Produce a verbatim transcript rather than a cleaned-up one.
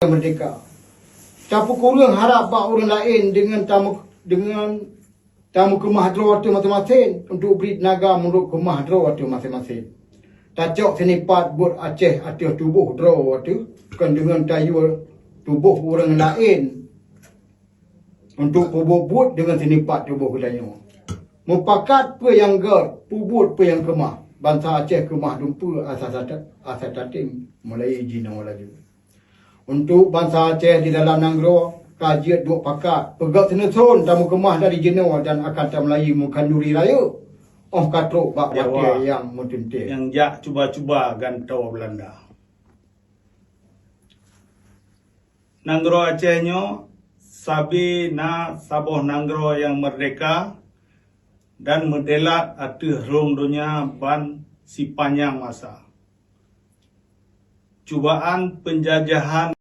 meurdeka. Tapeukureueng harab bak ureuëng laén deungon tameu-, deungon tameukeumah droe ateueh maséng-maséng, untuk bri teunaga meunurot keumah droe ateueh maséng-maséng. Tacok sinipat buet Aceh ateueh tuboh droe ateueh, kon deungon tayue tuboh ureuëng laén untuk peubuet buet deungon sinipat tuboh geutanyoe. Mupakat peue nyang gét, peubuet peue nyang keumah. Bansa Aceh keumah dumpeue asai ta-, asai tatem mulai jinoe laju. Untuk bansa Aceh di dalam nanggroe ka jeuet duek pakat, peugét seunuson tameukeumah dari jinoe dan akan tameulayeue meukhanduri rayeuk óh ka trok bak watée nyang meuteuntée. Nyang jak cuba-cuba gantoe Beulanda. Nanggroe Aceh nyoe sabe na saboh nanggroe nyang meurdeka dan meudelat ateueh rhueng donya ban sipanyang masa. Cubaan peunjajahan